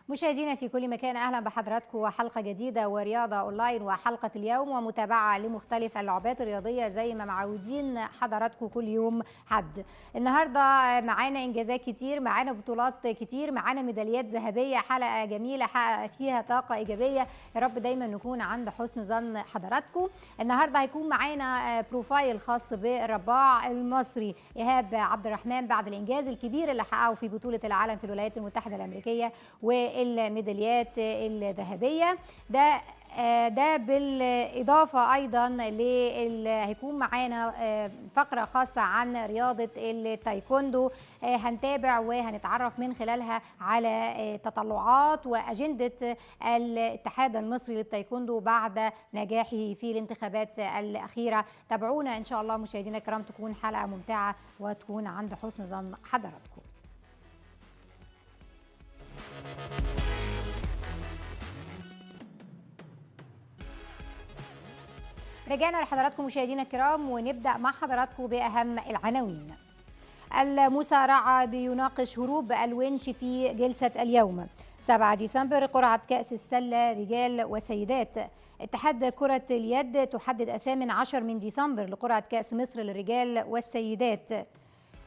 مشاهدينا في كل مكان، اهلا بحضراتكم وحلقه جديدة ورياضة اونلاين، وحلقه اليوم ومتابعة لمختلف اللعبات الرياضية زي ما معودين حضراتكم كل يوم حد. النهارده معانا انجازات كتير، معانا بطولات كتير، معانا ميداليات ذهبية، حلقة جميلة حقق فيها طاقة ايجابية. يا رب دايما نكون عند حسن ظن حضراتكم. النهارده هيكون معانا profile خاص بالرباع المصري ايهاب عبد الرحمن بعد الانجاز الكبير اللي حققه في بطوله العالم في الولايات المتحدة الامريكية والميداليات الذهبية. ده بالاضافة ايضا هيكون معانا فقره خاصة عن رياضة التايكوندو، هنتابع وهنتعرف من خلالها على تطلعات واجنده الاتحاد المصري للتايكوندو بعد نجاحه في الانتخابات الاخيرة. تابعونا ان شاء الله مشاهدينا الكرام، تكون حلقة ممتعة وتكون عند حسن ظن حضراتكم. رجعنا لحضراتكم مشاهدينا الكرام، ونبدأ مع حضراتكم بأهم العناوين. المسارعة بيناقش هروب الونش في جلسة اليوم. 7 ديسمبر قرعة كأس السلة رجال وسيدات. اتحاد كرة اليد تحدد 18 من ديسمبر لقرعة كأس مصر للرجال والسيدات.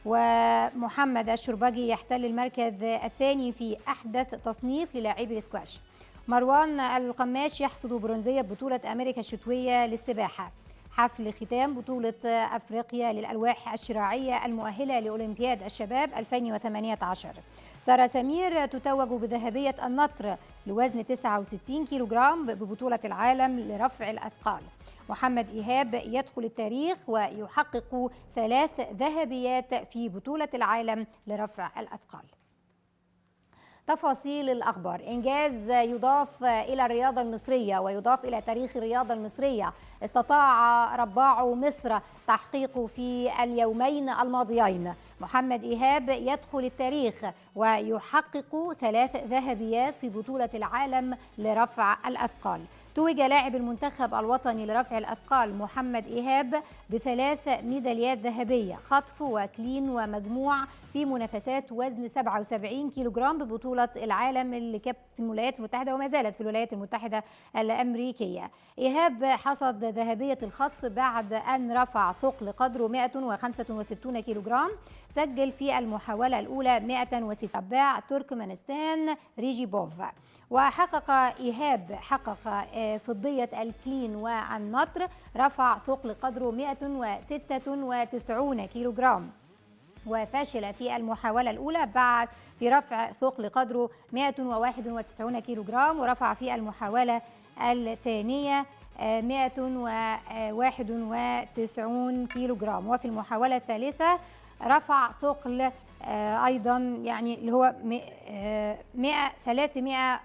ومحمد الشربجي يحتل المركز الثاني في أحدث تصنيف للاعبي السكواش. مروان القماش يحصد برونزية بطولة أمريكا الشتوية للسباحة. حفل ختام بطولة أفريقيا للألواح الشراعية المؤهلة لأولمبياد الشباب 2018. سارة سمير تتوج بذهبية النطر لوزن 69 كيلوغرام ببطولة العالم لرفع الأثقال. محمد إيهاب يدخل التاريخ ويحقق 3 ذهبيات في بطولة العالم لرفع الأثقال. تفاصيل الأخبار. إنجاز يضاف إلى الرياضة المصرية ويضاف إلى تاريخ الرياضة المصرية استطاع رباع مصر تحقيقه في اليومين الماضيين. محمد إيهاب يدخل التاريخ ويحقق 3 ذهبيات في بطولة العالم لرفع الأثقال. توج لاعب المنتخب الوطني لرفع الأثقال محمد إيهاب ب3 ميداليات ذهبية، خطف وكلين ومجموع في منافسات وزن 77 كيلوغرام ببطولة العالم اللي كانت في الولايات المتحدة وما زالت في الولايات المتحدة الأمريكية. إيهاب حصد ذهبية الخطف بعد أن رفع ثقل قدره 165 كيلوغرام، سجل في المحاولة الأولى 106. رباع تركمانستان ريجيبوف. وحقق إيهاب فضية الكلين والنطر، رفع ثقل قدره 196 كيلوغرام وفشل في المحاولة الأولى بعد في رفع ثقل قدره 191 كيلوغرام، ورفع في المحاولة الثانية 191 كيلوغرام، وفي المحاولة الثالثة رفع ثقل أيضا يعني اللي هو 300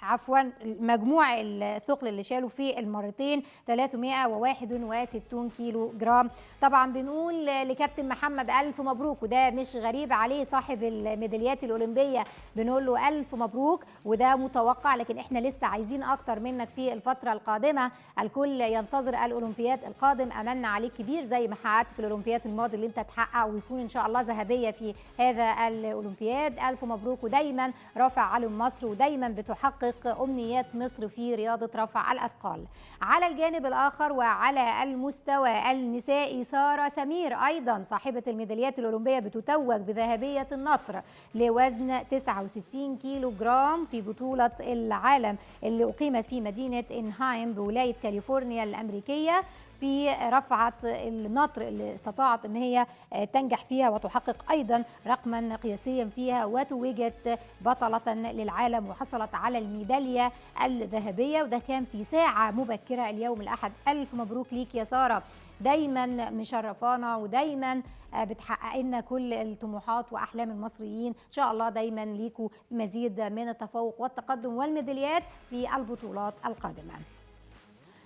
عفوا مجموع الثقل اللي شالوا في المرتين 361 كيلو جرام. طبعا بنقول لكابتن محمد ألف مبروك، وده مش غريب عليه صاحب الميداليات الأولمبية، بنقول له ألف مبروك وده متوقع، لكن احنا لسه عايزين أكتر منك في الفترة القادمة. الكل ينتظر الأولمبياد القادم، أملنا عليك كبير زي ما حققت في الأولمبياد الماضي اللي انت تحقق ويكون إن شاء الله ذهبية في هذا الأولمبياد. ألف مبروك، ودايما رافع علم مصر ودايما بتحقق أمنيات مصر في رياضة رفع الأثقال. على الجانب الآخر وعلى المستوى النسائي، سارة سمير أيضا صاحبة الميداليات الأولمبية بتتوج بذهبية النطر لوزن 69 كيلو جرام في بطولة العالم اللي أقيمت في مدينة إنهايم بولاية كاليفورنيا الأمريكية، في رفعة النطر اللي استطاعت ان هي تنجح فيها وتحقق ايضا رقما قياسيا فيها، وتوجت بطلة للعالم وحصلت على الميدالية الذهبية، وده كان في ساعة مبكرة اليوم الأحد. ألف مبروك ليك يا سارة، دايما مشرفانا ودايما بتحقق لنا كل الطموحات وأحلام المصريين. إن شاء الله دايما ليكوا مزيد من التفوق والتقدم والميداليات في البطولات القادمة.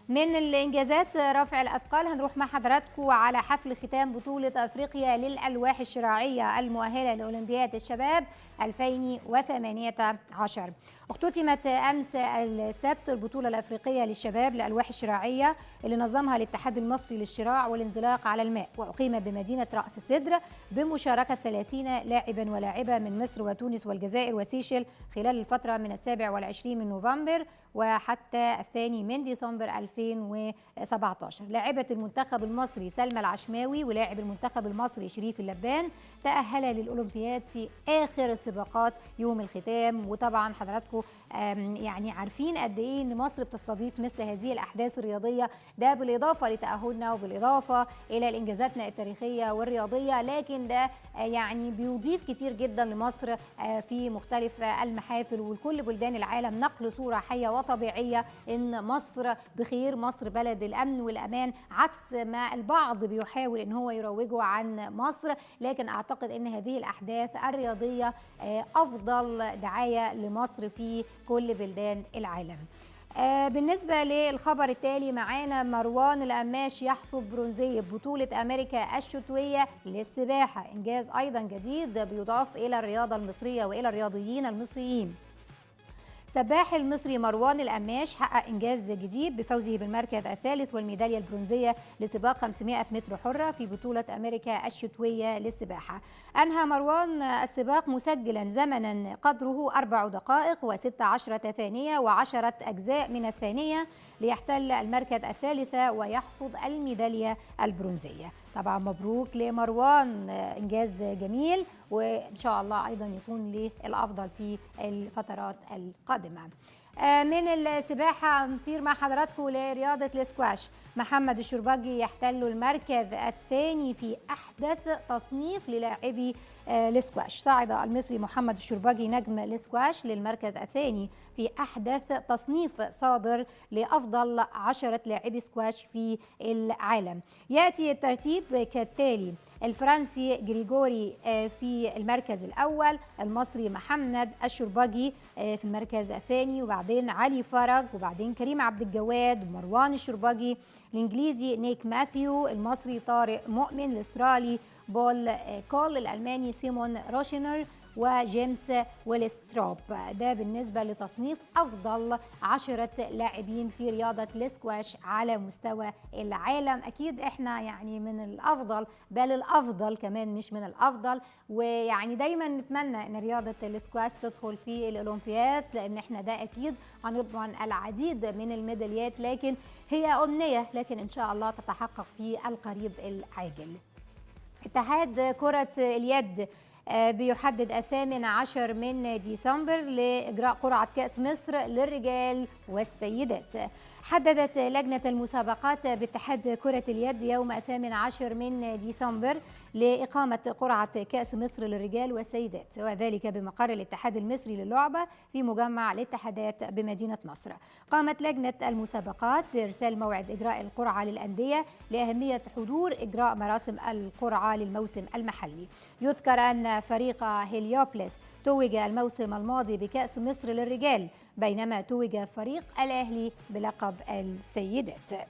من الإنجازات رفع الأثقال هنروح مع حضراتكم على حفل ختام بطولة أفريقيا للألواح الشراعية المؤهلة لأولمبياد الشباب 2018. اختتمت أمس السبت البطولة الأفريقية للشباب للألواح الشراعية اللي نظمها الاتحاد المصري للشراع والانزلاق على الماء، وأقيمت بمدينة رأس السدر بمشاركة 30 لاعبا ولاعبة من مصر وتونس والجزائر وسيشل خلال الفترة من 27 من نوفمبر وحتى 2 ديسمبر 2017. لاعبة المنتخب المصري سلمى العشماوي ولاعب المنتخب المصري شريف اللبان تأهل للأولمبياد في آخر السباقات يوم الختام. وطبعا حضراتكم يعني عارفين قد إيه إن مصر بتستضيف مثل هذه الأحداث الرياضية، ده بالإضافة لتأهلنا وبالإضافة إلى إنجازاتنا التاريخية والرياضية، لكن ده يعني بيضيف كتير جدا لمصر في مختلف المحافل ولكل بلدان العالم، نقل صورة حية وطبيعية إن مصر بخير، مصر بلد الأمن والأمان، عكس ما البعض بيحاول إن هو يروجه عن مصر. لكن أعتقد إن هذه الأحداث الرياضية أفضل دعاية لمصر في كل بلدان العالم. بالنسبة للخبر التالي معانا مروان القماش يحصد برونزية بطولة أمريكا الشتوية للسباحة، إنجاز أيضا جديد بيضاف إلى الرياضة المصرية وإلى الرياضيين المصريين. سباح المصري مروان القماش حقق إنجاز جديد بفوزه بالمركز الثالث والميدالية البرونزية لسباق 500 متر حرة في بطولة أمريكا الشتوية للسباحة. أنهى مروان السباق مسجلا زمنا قدره 4 دقائق و16 ثانية و10 أجزاء من الثانية ليحتل المركز الثالث ويحصد الميدالية البرونزية. طبعا مبروك لمروان، إنجاز جميل، وإن شاء الله أيضا يكون للأفضل في الفترات القادمة. من السباحة نطير مع حضراتكم لرياضة الاسكواش. محمد الشربجي يحتل المركز الثاني في أحدث تصنيف للاعبي الاسكواش. صعد المصري محمد الشربجي نجم الاسكواش للمركز الثاني في أحدث تصنيف صادر لأفضل 10 لاعبي سكواش في العالم. يأتي الترتيب كالتالي: الفرنسي جريجوري في المركز الأول، المصري محمد الشربجي في المركز الثاني، وبعدين علي فرج، وبعدين كريم عبد الجواد ومروان الشربجي، الإنجليزي نيك ماثيو، المصري طارق مؤمن، الأسترالي بول كول، الألماني سيمون روشنر، وجيمس ويلستروب. ده بالنسبة لتصنيف أفضل 10 لاعبين في رياضة الاسكواش على مستوى العالم. أكيد إحنا يعني من الأفضل، بل الأفضل كمان مش من الأفضل، ويعني دايما نتمنى إن رياضة الاسكواش تدخل في الأولمبياد، لأن إحنا ده أكيد هنضمن العديد من الميداليات، لكن هي أمنية، لكن إن شاء الله تتحقق في القريب العاجل. اتحاد كرة اليد بيحدد 18 من ديسمبر لإجراء قرعة كأس مصر للرجال والسيدات. حددت لجنة المسابقات باتحاد كرة اليد يوم 18 من ديسمبر لإقامة قرعة كأس مصر للرجال والسيدات، وذلك بمقر الاتحاد المصري للعبة في مجمع الاتحادات بمدينة نصر. قامت لجنة المسابقات بإرسال موعد إجراء القرعة للأندية لأهمية حضور إجراء مراسم القرعة للموسم المحلي. يذكر أن فريق هليوبلس توج الموسم الماضي بكأس مصر للرجال، بينما توج فريق الأهلي بلقب السيدات.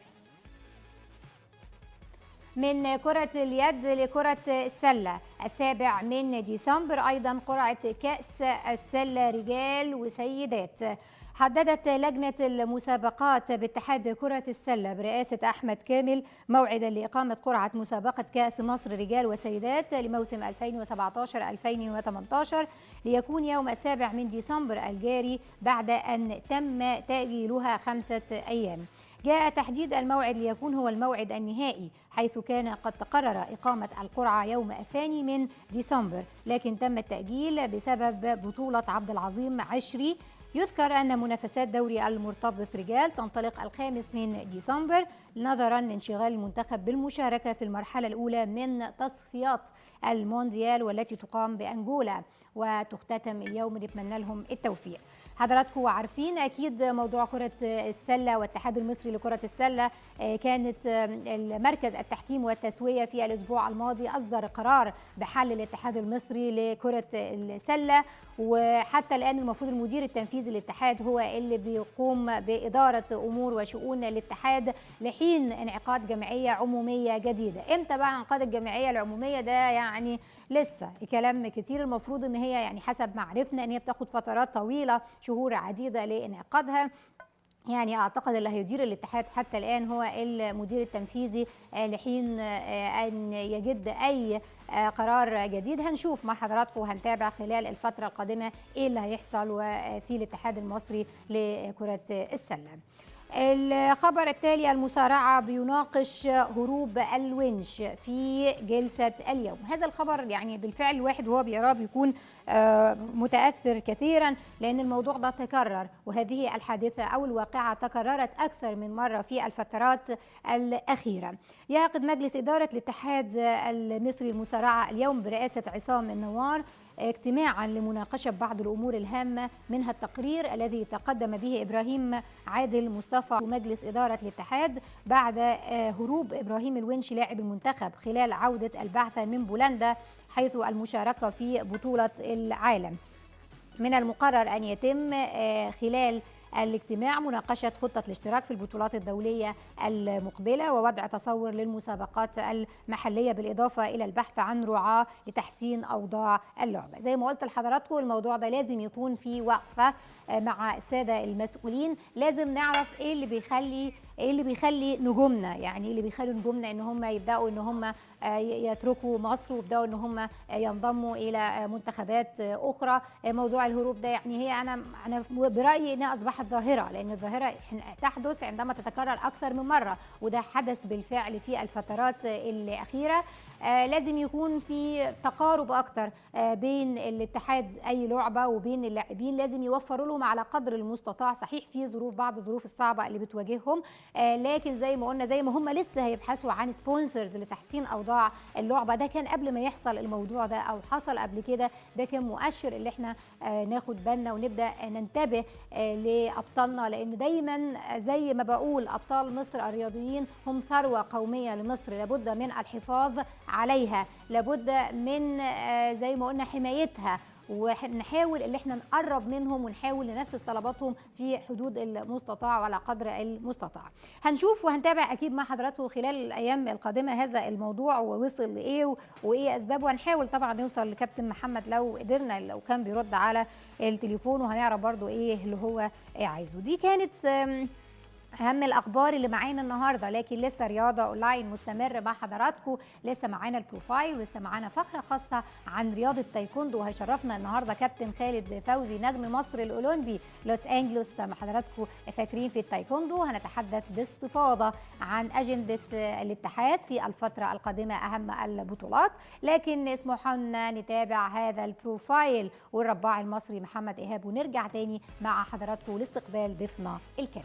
من كرة اليد لكرة السلة، 7 من ديسمبر أيضا قرعة كأس السلة رجال وسيدات. حددت لجنة المسابقات باتحاد كرة السلة برئاسة أحمد كامل موعدا لإقامة قرعة مسابقة كأس مصر رجال وسيدات لموسم 2017-2018 ليكون يوم 7 من ديسمبر الجاري، بعد أن تم تأجيلها 5 أيام. جاء تحديد الموعد ليكون هو الموعد النهائي، حيث كان قد تقرر إقامة القرعة يوم 2 من ديسمبر، لكن تم التأجيل بسبب بطولة عبد العظيم عشري. يذكر أن منافسات دوري المرتبط رجال تنطلق 5 من ديسمبر نظرا لانشغال المنتخب بالمشاركة في المرحلة الأولى من تصفيات المونديال والتي تقام بأنجولا وتختتم اليوم. نتمنى لهم التوفيق. حضراتكم عارفين اكيد موضوع كرة السلة والاتحاد المصري لكرة السلة، كانت المركز التحكيم والتسوية في الاسبوع الماضي اصدر قرار بحل الاتحاد المصري لكرة السلة، وحتى الان المفروض المدير التنفيذي للاتحاد هو اللي بيقوم بإدارة امور وشؤون الاتحاد لحين انعقاد جمعية عمومية جديدة. امتى بقى انعقاد الجمعية العمومية ده؟ يعني لسه كلام كتير. المفروض ان هي يعني حسب ما عرفنا ان هي بتاخد فترات طويلة، شهور عديدة لانعقادها. يعني اعتقد اللي هيدير الاتحاد حتى الان هو المدير التنفيذي لحين ان يجد اي قرار جديد. هنشوف مع حضراتكم وهنتابع خلال الفترة القادمة ايه اللي هيحصل في الاتحاد المصري لكرة السلة. الخبر التالي: المصارعة بيناقش هروب الونش في جلسة اليوم. هذا الخبر يعني بالفعل الواحد وهو بيقراه بيكون متأثر كثيرا، لأن الموضوع ده تكرر، وهذه الحادثة أو الواقعة تكررت أكثر من مرة في الفترات الأخيرة. يعقد مجلس إدارة الاتحاد المصري للمصارعة اليوم برئاسة عصام النوار اجتماعا لمناقشة بعض الأمور الهامة، منها التقرير الذي تقدم به إبراهيم عادل مصطفى مجلس إدارة الاتحاد بعد هروب إبراهيم الونش لاعب المنتخب خلال عودة البعثة من بولندا حيث المشاركة في بطولة العالم. من المقرر أن يتم خلال الاجتماع مناقشة خطة الاشتراك في البطولات الدولية المقبلة ووضع تصور للمسابقات المحلية، بالإضافة إلى البحث عن رعاة لتحسين أوضاع اللعبة. زي ما قلت لحضراتكم الموضوع ده لازم يكون في وقفة مع السادة المسؤولين، لازم نعرف إيه اللي بيخلي نجومنا، يعني إيه اللي بيخلي نجومنا إن هم يبدأوا إن هم يتركوا مصر ويبدأوا إن هم ينضموا إلى منتخبات أخرى. موضوع الهروب ده يعني هي أنا برأيي إنها أصبحت ظاهرة، لأن الظاهرة تحدث عندما تتكرر أكثر من مرة، وده حدث بالفعل في الفترات الأخيرة. لازم يكون في تقارب أكتر بين الاتحاد أي لعبة وبين اللاعبين، لازم يوفروا لهم على قدر المستطاع. صحيح في ظروف، بعض الظروف الصعبة اللي بتواجههم، لكن زي ما قلنا زي ما هم لسه هيبحثوا عن sponsors لتحسين أوضاع اللعبة. ده كان قبل ما يحصل الموضوع ده أو حصل قبل كده، ده كان مؤشر اللي احنا ناخد بالنا ونبدأ ننتبه لأبطالنا، لأن دايما زي ما بقول أبطال مصر الرياضيين هم ثروة قومية لمصر، لابد من الحفاظ عليها، لابد من زي ما قلنا حمايتها، ونحاول اللي احنا نقرب منهم ونحاول ننفذ طلباتهم في حدود المستطاع وعلى قدر المستطاع. هنشوف وهنتابع اكيد مع حضراتكم خلال الايام القادمة هذا الموضوع ووصل لايه وايه اسبابه، وهنحاول طبعا نوصل لكابتن محمد لو قدرنا، لو كان بيرد على التليفون، وهنعرف برضو ايه اللي هو عايزه. دي كانت اهم الاخبار اللي معانا النهارده، لكن لسه رياضة اونلاين مستمر مع حضراتكم، لسه معانا ال profile ولسه معانا فقره خاصة عن رياضة تايكوندو، وهيشرفنا النهارده كابتن خالد فوزي نجم مصر الاولمبي لوس انجلوس مع حضراتكم فاكرين في التايكوندو. هنتحدث باستفاضة عن اجندة الاتحاد في الفترة القادمة، اهم البطولات، لكن اسمحوا لنا نتابع هذا ال profile والرباع المصري محمد ايهاب، ونرجع تاني مع حضراتكم لاستقبال ضيفنا الكريم.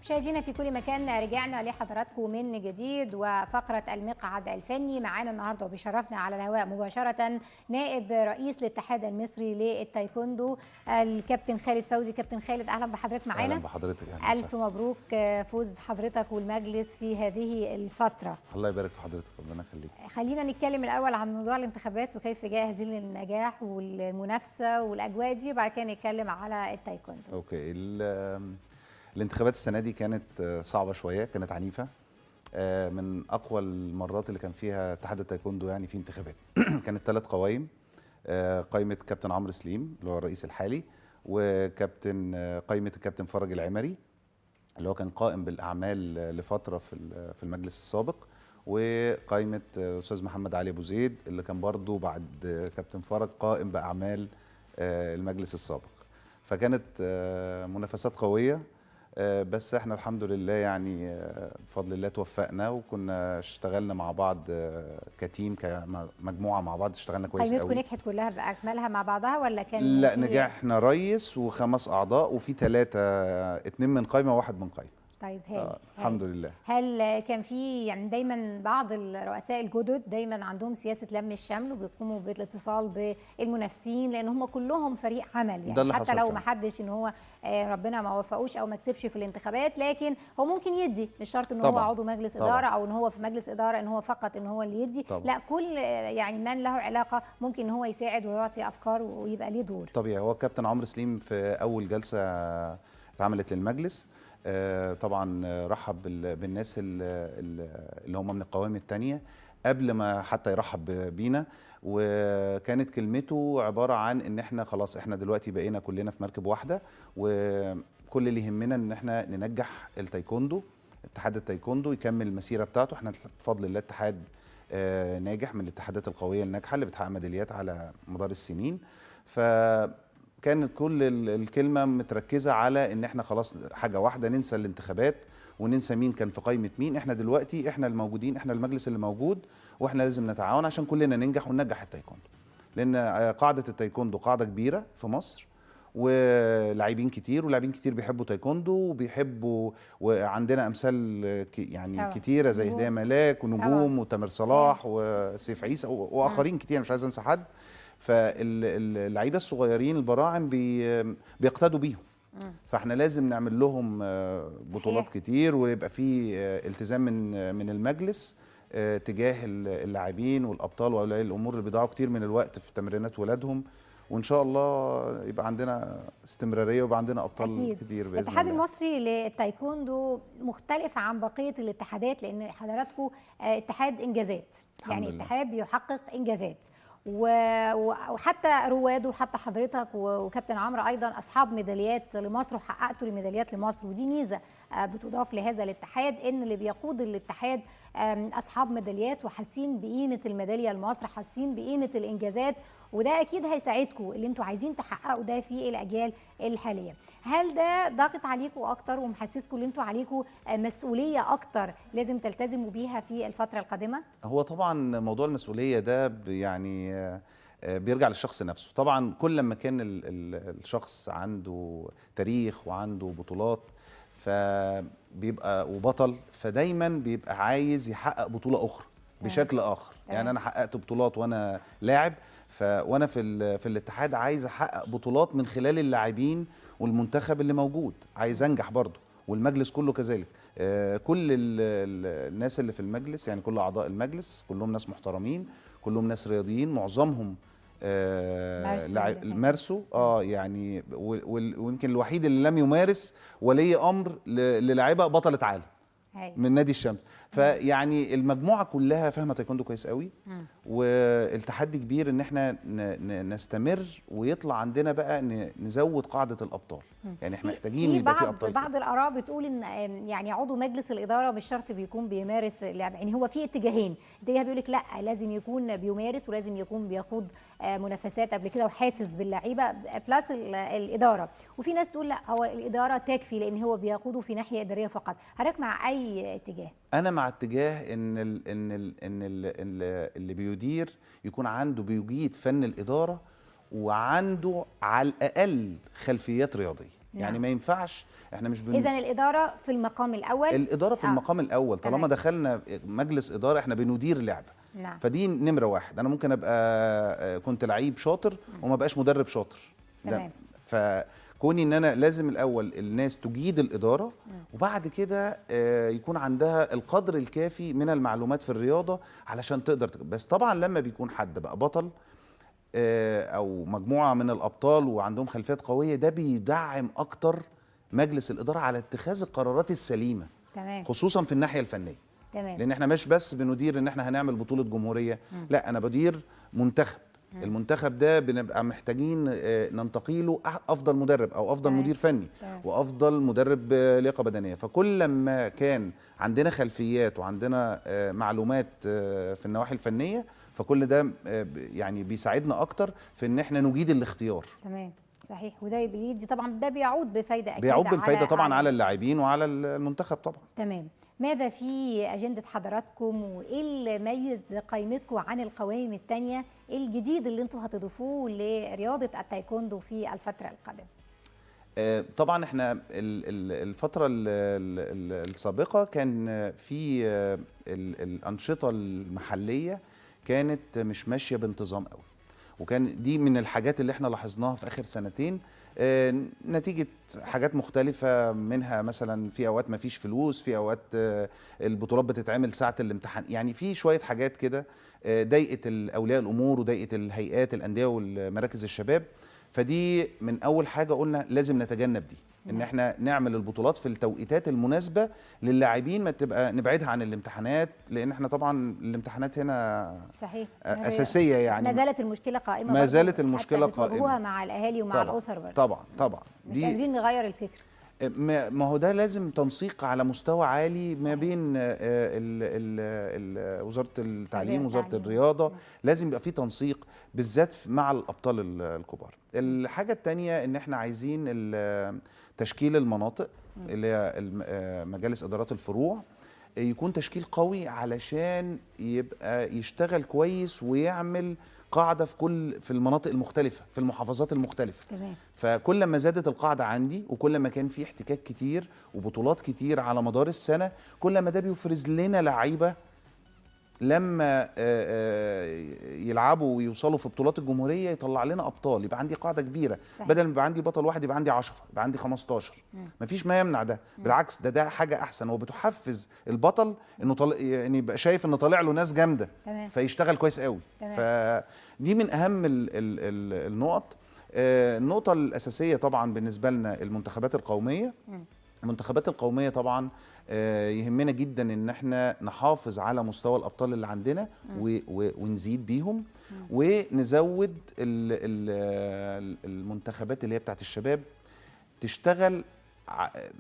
مشاهدينا في كل مكان، رجعنا لحضراتكم من جديد وفقرة المقعد الفني. معانا النهارده وبيشرفنا على الهواء مباشرة نائب رئيس الاتحاد المصري للتايكوندو الكابتن خالد فوزي. كابتن خالد، اهلا بحضرتك معانا. اهلا بحضرتك. الف مبروك فوز حضرتك والمجلس في هذه الفترة. الله يبارك في حضرتك، ربنا يخليك. خلينا نتكلم الاول عن موضوع الانتخابات وكيف جاء هذه النجاح والمنافسة والاجواء دي، وبعد كده نتكلم على التايكوندو. okay. الانتخابات السنة دي كانت صعبة شوية، كانت عنيفة، من اقوى المرات اللي كان فيها اتحاد التايكوندو يعني في انتخابات. كانت 3 قوائم، قائمة كابتن عمرو سليم اللي هو الرئيس الحالي، وكابتن قائمة الكابتن فرج العمري اللي هو كان قائم بالاعمال لفترة في المجلس السابق، وقائمة الاستاذ محمد علي ابو زيد اللي كان برضو بعد كابتن فرج قائم باعمال المجلس السابق. فكانت منافسات قوية، بس احنا الحمد لله يعني بفضل الله توفقنا، وكنا اشتغلنا مع بعض كتيم كمجموعة مع بعض، اشتغلنا كويس قوي. قائمتكم نجحت كلها باكملها مع بعضها ولا كان؟ لا، نجحنا رئيس و5 اعضاء، وفي 3، 2 من قائمة وواحد من قائمة. طيب هايل. الحمد لله. هل كان في يعني دايما بعض الرؤساء الجدد دايما عندهم سياسة لم الشمل وبيقوموا بالاتصال بالمنافسين، لان هم كلهم فريق عمل يعني، ده اللي حتى حصل لو فعلا. ما حدش ان هو ربنا ما وفقوش او ما كسبش في الانتخابات، لكن هو ممكن يدي، مش شرط ان هو طبعا. عضو مجلس طبعا. ادارة او ان هو في مجلس ادارة ان هو فقط ان هو اللي يدي. طبعا. لا، كل يعني من له علاقة ممكن ان هو يساعد ويعطي افكار ويبقى ليه دور. طبيعي. هو الكابتن عمرو سليم في اول جلسه اتعملت للمجلس طبعا رحب بالناس اللي هم من القوائم الثانية قبل ما حتى يرحب بينا، وكانت كلمته عبارة عن ان احنا خلاص احنا دلوقتي بقينا كلنا في مركب واحدة، وكل اللي يهمنا ان احنا ننجح التايكوندو، اتحاد التايكوندو يكمل المسيرة بتاعته. احنا بفضل الله اتحاد ناجح من الاتحادات القوية الناجحة اللي بتحقق ميداليات على مدار السنين. فكانت كل الكلمة متركزه على ان احنا خلاص حاجة واحدة، ننسى الانتخابات وننسى مين كان في قائمة مين، احنا دلوقتي احنا الموجودين، احنا المجلس اللي موجود، واحنا لازم نتعاون عشان كلنا ننجح وننجح التايكوندو، لان قاعدة التايكوندو قاعدة كبيرة في مصر، ولاعبين كتير، ولاعبين كتير بيحبوا تايكوندو وبيحبوا، وعندنا امثال يعني طبعا. كتيرة زي نجوم. هديه ملاك ونجوم طبعا. وتامر صلاح وسيف عيسى واخرين كتير، مش عايز انسى حد. فاللعيبه الصغيرين البراعم بيقتدوا بيهم، فاحنا لازم نعمل لهم بطولات صحيح. كتير، ويبقى في التزام من المجلس تجاه اللاعبين والابطال واولياء الامور اللي بيضيعوا كتير من الوقت في تمرينات ولادهم، وان شاء الله يبقى عندنا استمرارية ويبقى عندنا ابطال أكيد. كتير باذن الاتحاد الله. المصري للتايكوندو مختلف عن بقية الاتحادات، لأن حضراتكم اتحاد إنجازات، الحمد يعني لله. اتحاد بيحقق إنجازات، وحتى رواده وحتى حضرتك وكابتن عمرو أيضا أصحاب ميداليات لمصر، وحققتوا الميداليات لمصر، ودي ميزة بتضاف لهذا الاتحاد، إن اللي بيقود الاتحاد أصحاب ميداليات وحاسين بقيمة الميدالية لمصر، حاسين بقيمة الإنجازات، وده أكيد هيساعدكم اللي انتوا عايزين تحققوا ده في الأجيال الحالية. هل ده ضاغط عليكم أكتر ومحسسكم اللي انتوا عليكم مسؤولية أكتر لازم تلتزموا بيها في الفترة القادمة؟ هو طبعا موضوع المسؤولية ده يعني بيرجع للشخص نفسه. طبعا كل لما كان الشخص عنده تاريخ وعنده بطولات فبيبقى وبطل، فدايما بيبقى عايز يحقق بطولة أخرى بشكل آخر. يعني أنا حققت بطولات وأنا لاعب، وانا في الاتحاد عايز احقق بطولات من خلال اللاعبين والمنتخب اللي موجود، عايز انجح برضه، والمجلس كله كذلك. كل الناس اللي في المجلس، يعني كل اعضاء المجلس كلهم ناس محترمين، كلهم ناس رياضيين، معظمهم مارسوا يعني، ويمكن الوحيد اللي لم يمارس ولي امر للاعيبه بطلة عالم من نادي الشمس. فيعني المجموعة كلها فاهمه تايكوندو كويس قوي، والتحدي كبير ان احنا نستمر ويطلع عندنا بقى نزود قاعدة الابطال. يعني احنا محتاجين يبقى في ابطال. بعض الاراء بتقول ان يعني عضو مجلس الادارة مش شرط بيكون بيمارس لعب، يعني هو في اتجاهين، اتجاه بيقول لك لا لازم يكون بيمارس ولازم يكون بيخوض منافسات قبل كده وحاسس باللعيبه plus الادارة، وفي ناس تقول لا هو الادارة تكفي لان هو بيقوده في ناحية ادارية فقط. حضرتك مع اي اتجاه؟ انا مع اتجاه ان ال ان ال ان ال اللي بيدير يكون عنده بيجيد فن الادارة وعنده على الاقل خلفيات رياضية. نعم. يعني ما ينفعش احنا مش اذا الادارة في المقام الاول. الادارة في المقام الاول. طالما دخلنا مجلس ادارة احنا بندير لعبه. نعم. فدي نمره واحد. انا ممكن ابقى كنت لعيب شاطر وما بقاش مدرب شاطر. تمام. فكوني ان انا لازم الاول الناس تجيد الادارة، وبعد كده يكون عندها القدر الكافي من المعلومات في الرياضة علشان تقدر بس طبعا لما بيكون حد بقى بطل او مجموعة من الابطال وعندهم خلفيات قوية، ده بيدعم اكتر مجلس الادارة على اتخاذ القرارات السليمة. تمام. خصوصا في الناحية الفنية. تمام. لان احنا مش بس بندير ان احنا هنعمل بطوله جمهورية، لا انا بدير منتخب. المنتخب ده بنبقى محتاجين ننتقي له افضل مدرب او افضل مدير فني. وافضل مدرب لياقه بدنية. فكل لما كان عندنا خلفيات وعندنا معلومات في النواحي الفنية، فكل ده يعني بيساعدنا اكتر في ان احنا نجيد الاختيار. تمام. صحيح. وده بيدي طبعا، ده بيعود بفايده اكيد، بيعود بالفايده طبعا على اللاعبين وعلى المنتخب طبعا. تمام. ماذا في أجندة حضراتكم، وإيه اللي ميز قائمتكم عن القوائم الثانية؟ إيه الجديد اللي أنتم هتضيفوه لرياضة التايكوندو في الفترة القادمة؟ طبعا احنا الفترة السابقة كان في الأنشطة المحلية كانت مش ماشية بانتظام قوي، وكان دي من الحاجات اللي احنا لاحظناها في آخر سنتين، نتيجة حاجات مختلفة، منها مثلا في أوقات ما فيش فلوس، في أوقات البطولات بتتعمل ساعة الامتحان، يعني في شوية حاجات كده ضايقت أولياء الأمور وضايقت الهيئات الأندية والمراكز الشباب. فدي من أول حاجة قلنا لازم نتجنب دي، إن احنا نعمل البطولات في التوقيتات المناسبة للاعبين، ما تبقى نبعدها عن الامتحانات، لأن احنا طبعا الامتحانات هنا صحيح أساسية يعني. ما زالت المشكلة قائمة، ما زالت المشكلة قائمة مع الأهالي ومع الأسر برضه. طبعا طبعا مش قادرين نغير الفكر. ما هو ده لازم تنسيق على مستوى عالي ما بين وزارة التعليم وزارة الرياضة، لازم يبقى في تنسيق بالذات مع الأبطال الكبار. الحاجة الثانية إن احنا عايزين تشكيل المناطق اللي هي مجالس إدارات الفروع يكون تشكيل قوي علشان يبقى يشتغل كويس ويعمل قاعدة في المناطق المختلفة، في المحافظات المختلفة. تمام. فكل ما زادت القاعدة عندي وكل ما كان في احتكاك كتير وبطولات كتير على مدار السنة، كل ما ده بيفرز لنا لعيبة لما يلعبوا ويوصلوا في بطولات الجمهورية يطلع لنا أبطال، يبقى عندي قاعدة كبيرة. صحيح. بدل ما يبقى عندي بطل واحد يبقى عندي 10، يبقى عندي 15. مفيش ما يمنع ده، بالعكس ده حاجة أحسن، وبتحفز البطل إنه يعني يبقى شايف إنه طالع له ناس جامدة. تمام. فيشتغل كويس قوي. تمام. فدي من أهم النقط. النقطة الأساسية طبعا بالنسبة لنا المنتخبات القومية. المنتخبات القومية طبعا يهمنا جدا ان احنا نحافظ على مستوى الابطال اللي عندنا ونزيد بيهم، ونزود المنتخبات اللي هي بتاعت الشباب تشتغل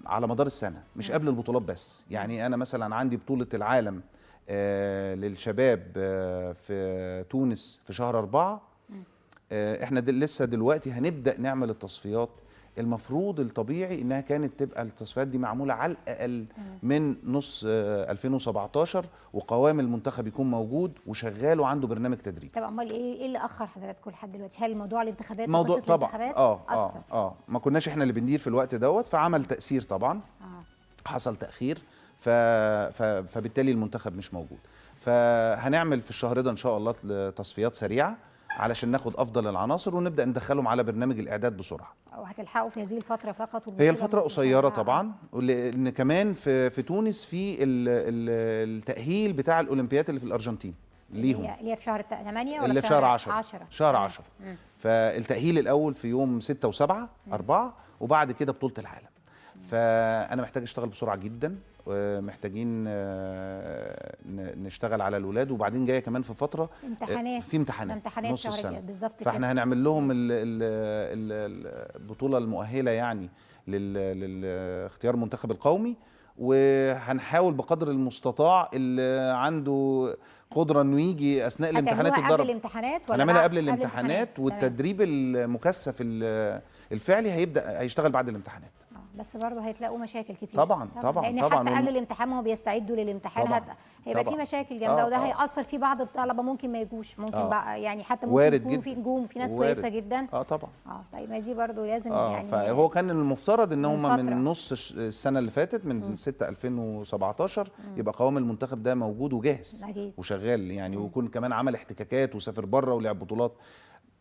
على مدار السنة، مش قبل البطولات بس. يعني انا مثلا عندي بطولة العالم للشباب في تونس في شهر 4، احنا لسه دلوقتي هنبدأ نعمل التصفيات. المفروض الطبيعي انها كانت تبقى التصفيات دي معمولة على الاقل من نص 2017، وقوام المنتخب يكون موجود وشغال وعنده برنامج تدريب. طب امال ايه اللي اخر حضراتكم لحد دلوقتي؟ هل موضوع الانتخابات؟ موضوع طبعا ما كناش احنا اللي بندير في الوقت دوت، فعمل تاثير طبعا. حصل تاخير، فبالتالي المنتخب مش موجود. فهنعمل في الشهر ده ان شاء الله تصفيات سريعة علشان ناخد افضل العناصر ونبدا ندخلهم على برنامج الاعداد بسرعة. وهتلحقوا في هذه الفترة فقط؟ هي الفترة قصيرة طبعا، لان كمان في تونس في التاهيل بتاع الاولمبياد اللي في الارجنتين ليهم، اللي هي في شهر 8 ولا اللي في شهر 10؟ شهر 10. فالتاهيل الاول في يوم 6 و7 4، وبعد كده بطوله العالم. فانا محتاج اشتغل بسرعة جدا، محتاجين نشتغل على الولاد، وبعدين جاية كمان في فترة امتحانات، في امتحانات نص السنة بالظبط. فاحنا هنعمل لهم البطولة المؤهله يعني للاختيار المنتخب القومي، وهنحاول بقدر المستطاع اللي عنده قدره انه يجي اثناء الامتحانات يتدرب. قبل الامتحانات ولا هنعملها قبل الامتحانات؟ والتدريب المكثف الفعلي هيبدا هيشتغل بعد الامتحانات. بس برضه هيتلاقوا مشاكل كتير طبعا طبعا لان طبعا حتى قبل الامتحان ما هو بيستعدوا للامتحان، هيبقى في مشاكل جامدة، وده هيأثر في بعض الطلبة، ممكن ما يجوش، ممكن بقى يعني حتى ممكن يكون في نجوم، في ناس كويسة جدا. طبعا. طيب ما دي برضه لازم يعني. فهو كان المفترض ان هم من نص السنة اللي فاتت من 6 2017 يبقى قوام المنتخب ده موجود وجاهز وشغال يعني، ويكون كمان عمل احتكاكات وسافر بره ولعب بطولات.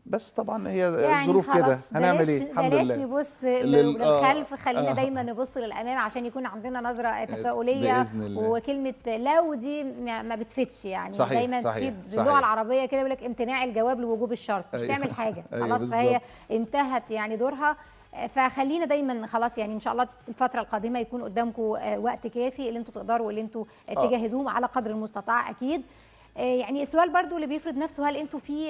بس طبعا هي يعني الظروف كده، هنعمل ايه؟ الحمد لله. بلاش نبص للخلف، خلينا دايما نبص للامام عشان يكون عندنا نظره تفاؤليه بإذن الله. وكلمه لو دي ما بتفتش يعني. صحيح دايما صحيح في باللغة العربية كده يقول لك امتناع الجواب لوجوب الشرط، مش تعمل حاجة خلاص، فهي انتهت يعني دورها. فخلينا دايما خلاص يعني ان شاء الله الفترة القادمة يكون قدامكم وقت كافي اللي انتم تقدروا اللي انتم تجهزوهم على قدر المستطاع اكيد. يعني السؤال برضو اللي بيفرض نفسه، هل انتوا في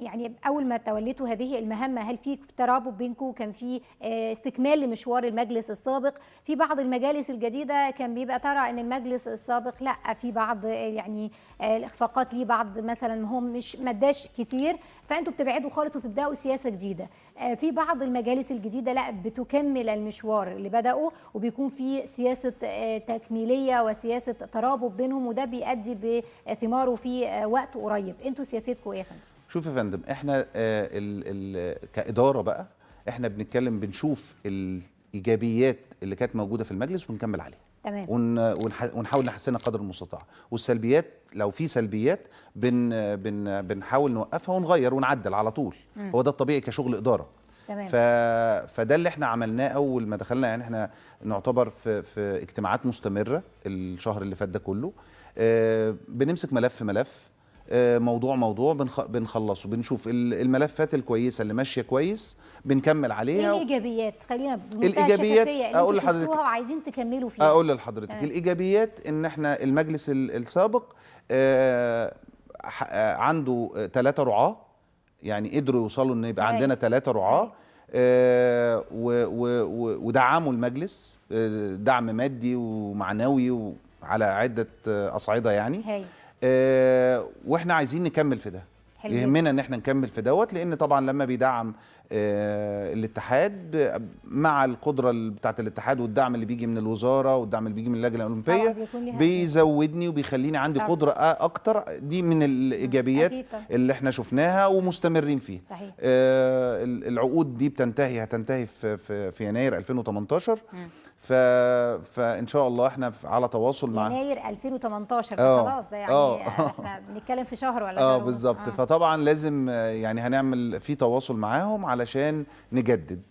يعني اول ما توليتوا هذه المهمة هل في ترابط بينكم؟ كان في استكمال لمشوار المجلس السابق؟ في بعض المجالس الجديدة كان بيبقى ترى ان المجلس السابق لا، في بعض يعني الاخفاقات ليه، بعض مثلا هم مش ما اداش كتير، فانتوا بتبعدوا خالص وبتبداوا سياسة جديدة. في بعض المجالس الجديدة لا، بتكمل المشوار اللي بدأوا وبيكون في سياسة تكميليه وسياسة ترابط بينهم، وده بيؤدي بثماره في وقت قريب. انتوا سياستكم ايه يا فندم؟ شوف يا فندم، احنا كإدارة بقى احنا بنتكلم بنشوف الايجابيات اللي كانت موجودة في المجلس ونكمل عليها. تمام. ونحاول نحسنها قدر المستطاع، والسلبيات لو في سلبيات بن بن بنحاول نوقفها ونغير ونعدل على طول. هو ده الطبيعي كشغل ادارة. تمام. فده اللي احنا عملناه اول ما دخلنا، يعني احنا نعتبر في اجتماعات مستمرة الشهر اللي فات ده كله، بنمسك ملف ملف، موضوع موضوع، بنخلصه، بنشوف الملفات الكويسة اللي ماشية كويس بنكمل عليها. ايه الايجابيات؟ خلينا بمنتهى الإيجابيات الشفافية اللي أقول انتوا لحضرتك، شفتوها وعايزين تكملوا فيها. اقول لحضرتك تمام. الايجابيات ان احنا المجلس السابق عنده 3 رعاة، يعني قدروا يوصلوا ان يبقى عندنا 3 رعاة، ودعموا المجلس دعم مادي ومعنوي وعلى عدة أصعدة يعني. واحنا عايزين نكمل في ده. حلو. يهمنا ان احنا نكمل في دوت، لان طبعا لما بيدعم الاتحاد مع القدرة بتاعه الاتحاد والدعم اللي بيجي من الوزارة والدعم اللي بيجي من اللجنة الاولمبية بيزودني وبيخليني عندي قدره اكتر. دي من الايجابيات اللي احنا شفناها ومستمرين فيها. صحيح. العقود دي هتنتهي في يناير 2018. فان شاء الله احنا على تواصل مع يناير 2018. خلاص ده يعني احنا بنتكلم في شهر ولا شهر. بالظبط. فطبعا لازم يعني هنعمل في تواصل معاهم علشان نجدد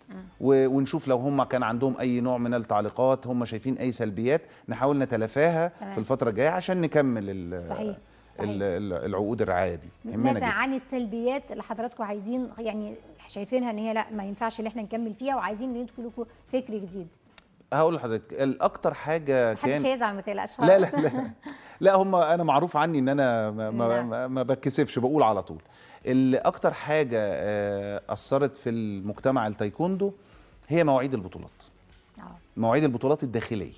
ونشوف لو هم كان عندهم اي نوع من التعليقات، هم شايفين اي سلبيات نحاول نتلافاها في الفترة الجاية عشان نكمل صحيح. العقود الرعاية دي. ماذا عن السلبيات اللي حضراتكم عايزين يعني شايفينها ان هي لا ما ينفعش اللي احنا نكمل فيها وعايزين ندخل لكم فكر جديد؟ هقول لحضرتك الاكتر حاجة كان محدش هيزعل ما تقلقش. لا لا لا لا، هم انا معروف عني ان انا ما بتكسفش، بقول على طول. اللي اكتر حاجة اثرت في المجتمع التايكوندو هي مواعيد البطولات. مواعيد البطولات الداخلية.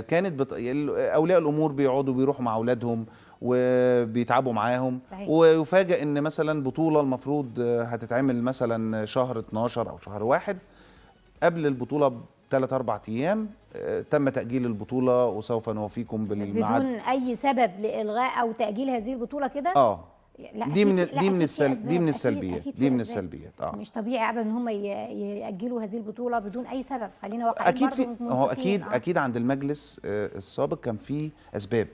كانت اولياء الامور بيقعدوا بيروحوا مع اولادهم وبيتعبوا معاهم. صحيح. ويفاجئ ان مثلا بطوله المفروض هتتعمل مثلا شهر 12 او شهر 1، قبل البطولة ب3-4 ايام تم تأجيل البطولة وسوف نوفيكم بالميعاد بدون أي سبب لإلغاء أو تأجيل هذه البطولة كده. لا، دي من السلبيات، دي من السلبيات. مش طبيعي ابدا ان هم يأجلوا هذه البطولة بدون أي سبب. خلينا واقعيين. اكيد في، هو اكيد اكيد عند المجلس السابق كان في اسباب،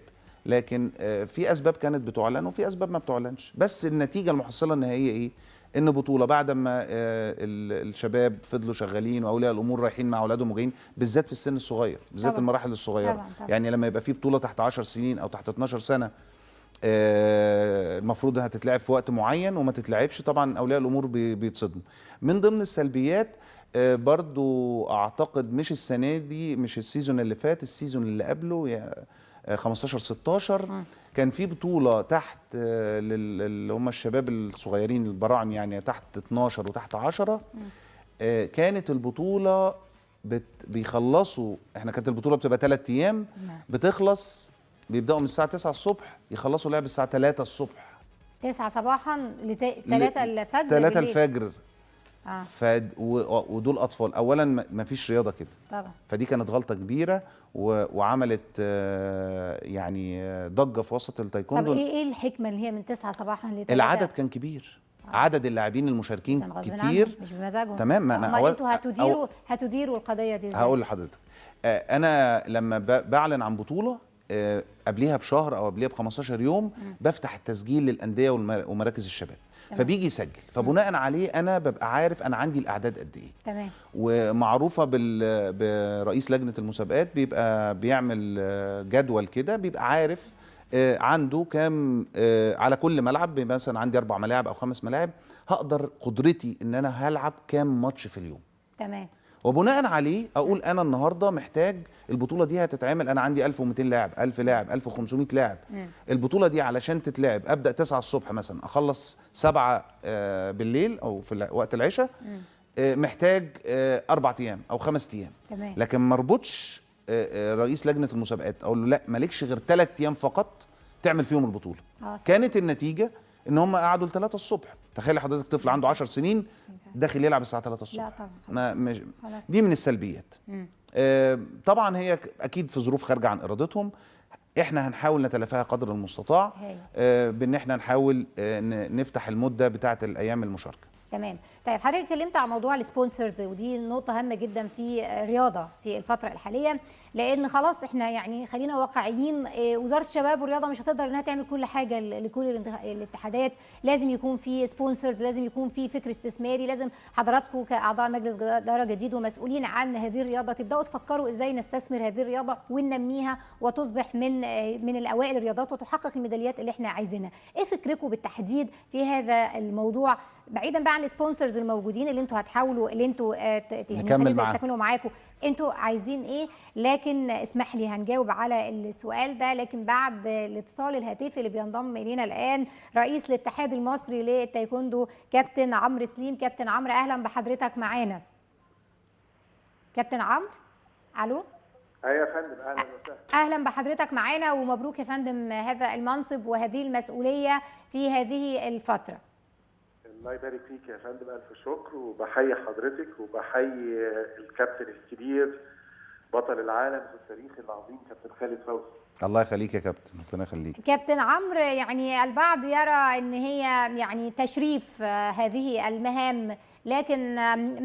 لكن في اسباب كانت بتعلن وفي اسباب ما بتعلنش، بس النتيجة المحصلة النهائية ايه؟ ان بطوله بعد ما الشباب فضلوا شغالين واولياء الامور رايحين مع اولادهم وجايين، بالذات في السن الصغير، بالذات المراحل الصغيرة. طبعاً. يعني لما يبقى في بطوله تحت 10 سنين او تحت 12 سنة المفروض هتتلعب في وقت معين وما تتلعبش، طبعا اولياء الامور بيتصدموا. من ضمن السلبيات برضو اعتقد مش السنة دي، مش ال season اللي فات، ال season اللي قبله 15-16 كان في بطولة تحت اللي هم الشباب الصغيرين البراعم، يعني تحت 12 وتحت 10. كانت البطولة بيخلصوا، احنا كانت البطولة بتبقى 3 ايام، بتخلص بيبدأوا من الساعة 9 الصبح يخلصوا لعب الساعة 3 الصبح. 9 صباحا ل 3 الفجر. 3 الفجر. ودول اطفال، اولا ما فيش رياضة كده طبعا، فدي كانت غلطه كبيرة وعملت يعني ضجه في وسط التايكوندو. طب ايه الحكمة اللي هي من 9 صباحا ل 3؟ العدد كان كبير، عدد اللاعبين المشاركين كتير، مش بمزاجهم. تمام. ما انا انتوا هتديروا القضية دي ازاي؟ هقول لحضرتك، انا لما بعلن عن بطوله قبليها بشهر او قبليها ب 15 يوم بفتح التسجيل للاندية ومراكز الشباب. تمام. فبيجي يسجل، فبناء عليه انا ببقى عارف انا عندي الاعداد قد ايه. تمام. ومعروفة برئيس لجنة المسابقات، بيبقى بيعمل جدول كده، بيبقى عارف عنده كام على كل ملعب. مثلا عندي 4 ملاعب او 5 ملاعب، هقدر قدرتي ان انا هلعب كام ماتش في اليوم. تمام. وبناء عليه اقول انا النهارده محتاج البطولة دي هتتعمل، انا عندي 1200 لاعب، 1000 لاعب، 1500 لاعب. البطولة دي علشان تتلعب ابدا 9 الصبح مثلا، اخلص 7 بالليل او في وقت العشاء، محتاج 4 ايام او 5 ايام. تمام. لكن ما اربطش رئيس لجنة المسابقات اقول له لا مالكش غير 3 ايام فقط تعمل فيهم البطولة. كانت النتيجة ان هم قعدوا ل 3 الصبح. تخيل حضرتك طفل عنده 10 سنين داخل يلعب الساعة 3 الصبح. لا طبعا. ما مش دي من السلبيات. طبعا هي اكيد في ظروف خارجه عن ارادتهم، احنا هنحاول نتلافاها قدر المستطاع بان احنا نحاول نفتح المدة بتاعه الايام المشاركة. تمام. طيب حضرتك اتكلمت عن موضوع ال sponsors، ودي نقطة هامة جدا في الرياضة في الفترة الحالية، لان خلاص احنا يعني خلينا واقعيين، وزارة الشباب والرياضة مش هتقدر انها تعمل كل حاجة لكل الاتحادات، لازم يكون في sponsors، لازم يكون في فكر استثماري، لازم حضراتكم كاعضاء مجلس ادارة جديد ومسؤولين عن هذه الرياضة تبداوا تفكروا ازاي نستثمر هذه الرياضة وننميها وتصبح من الاوائل الرياضات وتحقق الميداليات اللي احنا عايزينها. ايه فكركم بالتحديد في هذا الموضوع، بعيدا بقى عن ال sponsors الموجودين اللي انتوا هتحاولوا اللي انتوا يعني نكمل معاهم، تستكملوا معاكم، انتوا عايزين ايه؟ لكن اسمح لي هنجاوب على السؤال ده لكن بعد الاتصال الهاتفي اللي بينضم الينا الان رئيس الاتحاد المصري للتايكوندو كابتن عمرو سليم. كابتن عمرو اهلا بحضرتك معانا. كابتن عمرو، الو. ايوه يا فندم، اهلا وسهلا. اهلا بحضرتك معانا ومبروك يا فندم هذا المنصب وهذه المسؤولية في هذه الفترة. الله يبارك فيك يا فندم، الف شكر، وبحيي حضرتك وبحيي الكابتن الكبير بطل العالم في التاريخ العظيم كابتن خالد فوزي. الله يخليك يا كابتن، ربنا يخليك. كابتن عمرو، يعني البعض يرى ان هي يعني تشريف هذه المهام، لكن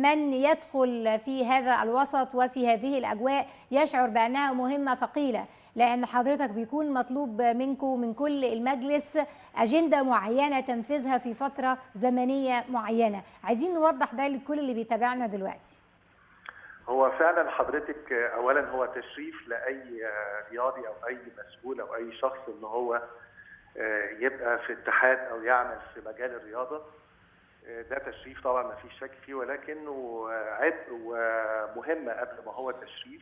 من يدخل في هذا الوسط وفي هذه الاجواء يشعر بانها مهمة ثقيلة، لأن حضرتك بيكون مطلوب منكم من كل المجلس أجندة معينة تنفيذها في فترة زمنية معينة. عايزين نوضح ده لكل اللي بيتابعنا دلوقتي. هو فعلا حضرتك أولا هو تشريف لأي رياضي أو أي مسؤول أو أي شخص إن هو يبقى في اتحاد أو يعمل في مجال الرياضة، ده تشريف طبعا ما فيش شك فيه، ولكنه عبء ومهمة قبل ما هو تشريف،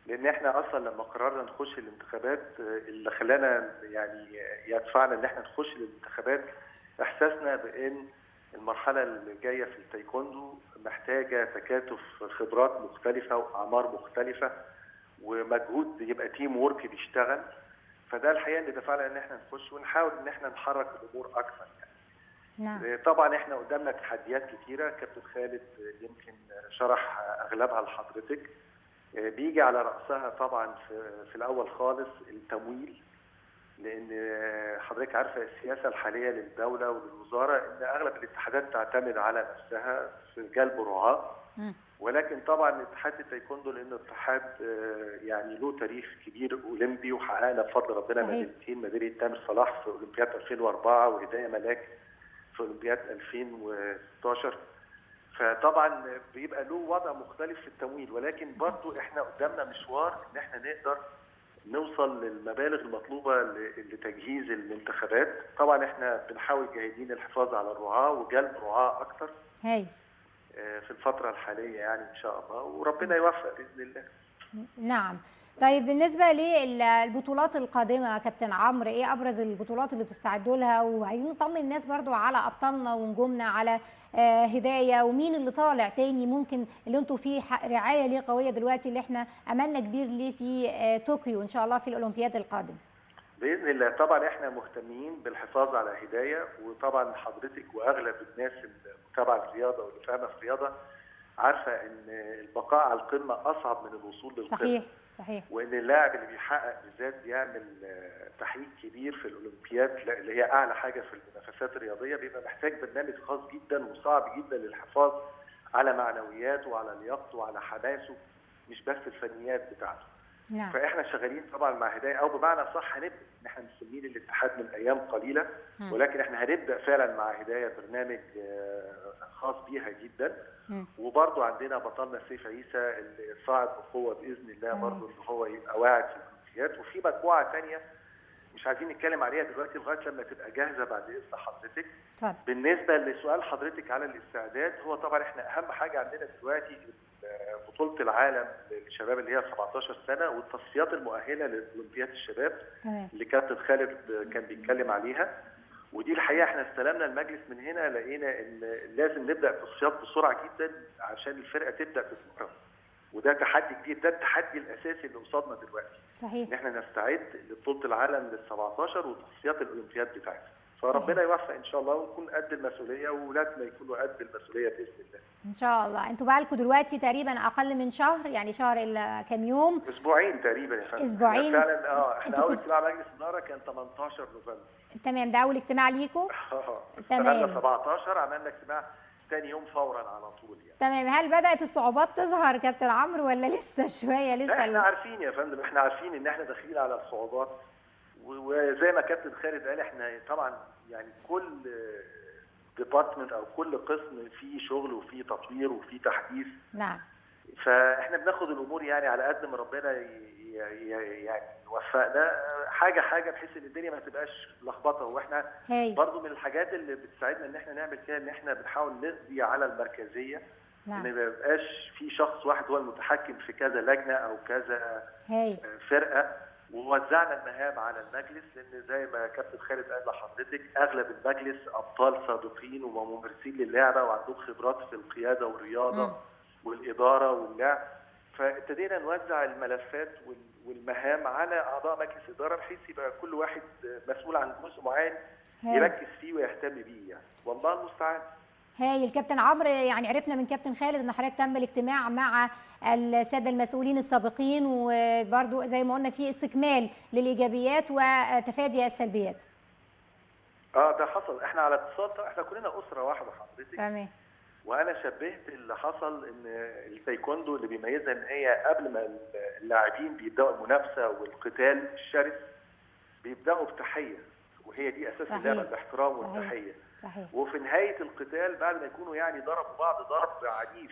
لان احنا اصلا لما قررنا نخش الانتخابات اللي خلانا يعني يدفعنا ان احنا نخش الانتخابات احساسنا بان المرحلة اللي جاية في التايكوندو محتاجه تكاتف خبرات مختلفة واعمار مختلفة ومجهود، يبقى team work بيشتغل. فده الحقيقة اللي دفعنا ان احنا نخش ونحاول ان احنا نحرك الامور اكثر يعني. نعم. طبعا احنا قدامنا تحديات كتيرة، كابتن خالد يمكن شرح اغلبها لحضرتك، بيجي على رأسها طبعا في الأول خالص التمويل، لأن حضرتك عارفة السياسة الحالية للدولة وللوزارة إن أغلب الاتحادات تعتمد على نفسها في جلب رعاة، ولكن طبعا اتحاد التايكوندو لأنه اتحاد يعني له تاريخ كبير أولمبي، وحققنا بفضل ربنا ميداليتين، ميدالية تامر صلاح في أولمبياد 2004 وهداية ملاك في أولمبياد 2016، فطبعا بيبقى له وضع مختلف في التمويل، ولكن برضو احنا قدامنا مشوار ان احنا نقدر نوصل للمبالغ المطلوبة لتجهيز المنتخبات. طبعا احنا بنحاول جاهدين الحفاظ على الرعاة وجلب رعاة اكتر في الفترة الحالية يعني ان شاء الله، وربنا يوفق باذن الله. نعم. طيب بالنسبة للبطولات القادمة كابتن عمرو، ايه ابرز البطولات اللي بتستعدوا لها؟ وعايزين نطمن الناس برضو على ابطالنا ونجومنا، على هدايا، ومين اللي طالع تاني ممكن اللي انتوا فيه رعاية ليه قوية دلوقتي اللي احنا املنا كبير ليه في طوكيو ان شاء الله في الاولمبياد القادم باذن الله. طبعا احنا مهتمين بالحفاظ على هدايا، وطبعا حضرتك واغلب الناس اللي متابعه الرياضة واللي فاهمه في الرياضة عارفه ان البقاء على القمه اصعب من الوصول للقمه. صحيح صحيح. وان اللاعب اللي بيحقق بالذات بيعمل تحقيق كبير في الاولمبياد اللي هي اعلى حاجة في المنافسات الرياضية بيبقى محتاج برنامج خاص جدا وصعب جدا للحفاظ على معنوياته وعلى لياقته وعلى حماسه، مش بس الفنيات بتاعته. نعم. فاحنا شغالين طبعا مع هدايا، او بمعنى صح هنبدا، ان احنا مستنيين الاتحاد من ايام قليله، ولكن احنا هنبدا فعلا مع هدايا برنامج خاص بيها جدا. وبرضو عندنا بطلنا سيف عيسى اللي صاعد بقوة باذن الله، برضو ان هو يبقى واعد في الاولمبياد. وفي مجموعة ثانية مش عايزين نتكلم عليها دلوقتي لغاية لما تبقى جاهزة بعد اذن حضرتك. طيب. بالنسبة لسؤال حضرتك على الاستعداد، هو طبعا احنا اهم حاجة عندنا دلوقتي بطوله العالم للشباب اللي هي 17 سنة والتصفيات المؤهله لاولمبياد الشباب اللي كابتن خالد كان بيتكلم عليها. ودي الحقيقة احنا استلمنا المجلس من هنا لقينا ان لازم نبدا التصفيات بسرعة جدا عشان الفرقة تبدا تتمرن، وده تحدي كبير، ده التحدي الاساسي اللي قصادنا دلوقتي. صحيح. ان احنا نستعد لبطولة العالم لل 17 وتصفيات الاولمبياد بتاعتها. فربنا يوفق ان شاء الله ونكون قد المسؤولية، واولادنا يكونوا قد المسؤولية باذن الله. ان شاء الله. انتوا بقالكم دلوقتي تقريبا اقل من شهر، يعني شهر الا كام يوم، اسبوعين تقريبا يا فندم. اسبوعين فعلا. احنا اول اجتماع مجلس ادارة كان 18 نوفمبر. تمام، ده اول اجتماع ليكم؟ تمام. 17 عملنا اجتماع تاني يوم فورا على طول يعني. تمام. هل بدات الصعوبات تظهر كابتن عمرو ولا لسه شوية؟ لسه احنا عارفين يا فندم، احنا عارفين ان احنا داخلين على الصعوبات، وزي ما كابتن خالد قال احنا طبعا يعني كل department او كل قسم فيه شغل وفيه تطوير وفيه تحديث. نعم. فاحنا بناخد الامور يعني على قد ما ربنا يعني يوفقنا حاجة حاجة، بحيث ان الدنيا ما تبقاش لخبطة. واحنا برضو من الحاجات اللي بتساعدنا ان احنا نعمل كده ان احنا بنحاول نقضي على المركزية. نعم. ان ما يبقاش في شخص واحد هو المتحكم في كذا لجنة او كذا فرقه، ووزعنا المهام على المجلس، لان زي ما كابتن خالد قال لحضرتك اغلب المجلس ابطال سابقين وممارسين للعبة وعندهم خبرات في القيادة والرياضة والادارة واللعب. فابتدينا نوزع الملفات والمهام على اعضاء مجلس ادارة، بحيث يبقى كل واحد مسؤول عن جزء معين يركز فيه ويهتم بيه يعني. والله المستعان. هايل كابتن عمرو. يعني عرفنا من كابتن خالد ان حضرتك تم الاجتماع مع السادة المسؤولين السابقين، وبرده زي ما قلنا في استكمال للايجابيات وتفادي السلبيات. ده حصل، احنا على اتصال، احنا كلنا اسره واحدة حضرتك. تمام. وانا شبهت اللي حصل ان التايكوندو اللي بيميزها ان هي قبل ما اللاعبين بيبداوا المنافسة والقتال الشرس بيبداوا بتحية، وهي دي اساس اللعبة، الاحترام والتحيه. صحيح. وفي نهاية القتال بعد ما يكونوا يعني ضربوا بعض ضرب عنيف،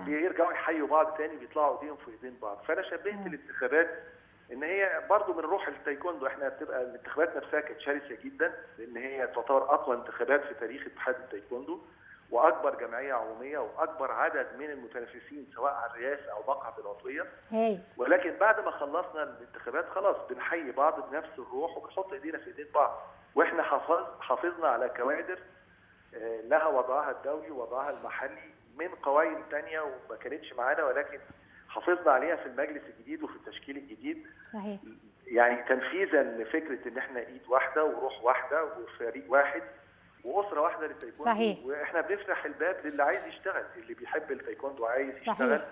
بيرجعوا يحيوا بعض تاني، بيطلعوا ايديهم في ايدين بعض. فانا شبهت الانتخابات ان هي برضو من روح التايكوندو. احنا بتبقى الانتخابات نفسها كانت شرسة جدا، لان هي تعتبر اقوى انتخابات في تاريخ اتحاد التايكوندو، واكبر جمعية عموميه، واكبر عدد من المتنافسين سواء على الرئاسة او مقعد العضوية. ولكن بعد ما خلصنا الانتخابات خلاص بنحيي بعض بنفس الروح وبنحط ايدينا في ايدين بعض، واحنا حافظنا على كوادر لها وضعها الدولي ووضعها المحلي من قوائم ثانية وما كانتش معانا، ولكن حافظنا عليها في المجلس الجديد وفي التشكيل الجديد. صحيح. يعني تنفيذا لفكرة ان احنا ايد واحدة وروح واحدة وفريق واحد واسره واحدة للتايكوندو. صحيح. واحنا بنفتح الباب للي عايز يشتغل، اللي بيحب التايكوندو وعايز يشتغل.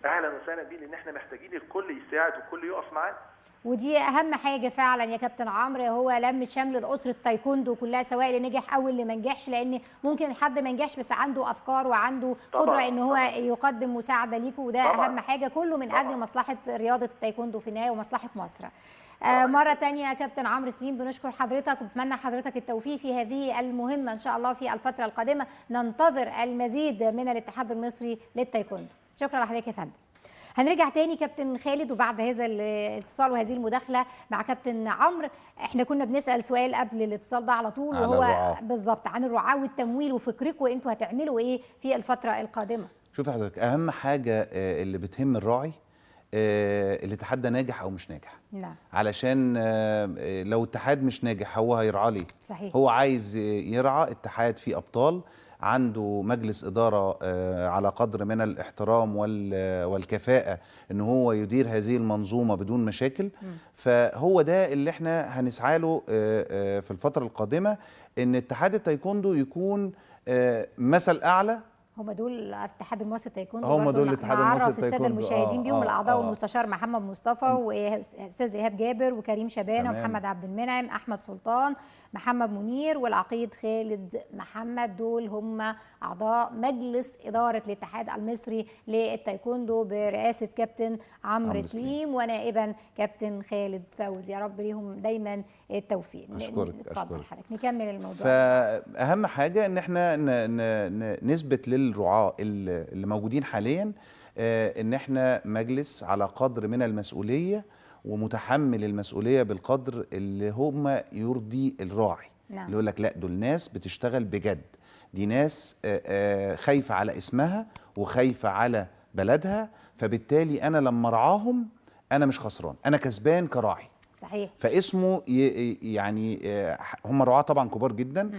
اهلا وسهلا بيه، لان احنا محتاجين الكل يساعد والكل يقف معانا. ودي اهم حاجة فعلا يا كابتن عمرو، هو لم شمل الاسرة التايكوندو كلها، سواء اللي نجح او اللي ما نجحش، لان ممكن حد ما نجحش بس عنده افكار وعنده قدره ان هو يقدم مساعدة ليكوا، وده اهم حاجة، كله من اجل مصلحة رياضة التايكوندو في النهاية ومصلحه مصر. مرة تانية يا كابتن عمرو سليم بنشكر حضرتك وبتمنى حضرتك التوفيق في هذه المهمة إن شاء الله في الفترة القادمة. ننتظر المزيد من الاتحاد المصري للتايكوندو. شكرا لحضرتك يا فندم. هنرجع تاني كابتن خالد، وبعد هذا الاتصال وهذه المداخلة مع كابتن عمرو، احنا كنا بنسأل سؤال قبل الاتصال ده على طول، وهو بالظبط عن الرعاة والتمويل وفكركم انتوا هتعملوا ايه في الفترة القادمة. شوف حضرتك، اهم حاجة اللي بتهم الراعي الاتحاد ده ناجح او مش ناجح. نعم. علشان لو اتحاد مش ناجح هو هيرعى ليه؟ صحيح. هو عايز يرعى اتحاد فيه ابطال، عنده مجلس إدارة على قدر من الاحترام والكفاءة ان هو يدير هذه المنظومة بدون مشاكل. فهو ده اللي احنا هنسعى له في الفترة القادمة، ان اتحاد التايكوندو يكون مثل أعلى. هم دول الاتحاد المصري للتايكوندو، هم دول الاتحاد المصري للتايكوندو، السادة المشاهدين بيهم الاعضاء والمستشار محمد مصطفى واستاذ ايهاب جابر وكريم شبانه ومحمد عبد المنعم، احمد سلطان، محمد منير، والعقيد خالد محمد. دول هم اعضاء مجلس ادارة الاتحاد المصري للتايكوندو برئاسة كابتن عمرو سليم ونائبا كابتن خالد فوزي. يا رب ليهم دايما التوفيق. اشكرك. اشكرك حضرتك. نكمل الموضوع. فاهم حاجة ان احنا نثبت للرعاة اللي موجودين حاليا ان احنا مجلس على قدر من المسؤولية ومتحمل المسؤولية بالقدر اللي هم يرضي الراعي. نعم. اللي يقول لك لا، دول ناس بتشتغل بجد، دي ناس خايفة على اسمها وخايفة على بلدها، فبالتالي انا لما ارعاهم انا مش خسران، انا كسبان كراعي. صحيح. فاسمه يعني هم رعاة طبعا كبار جدا،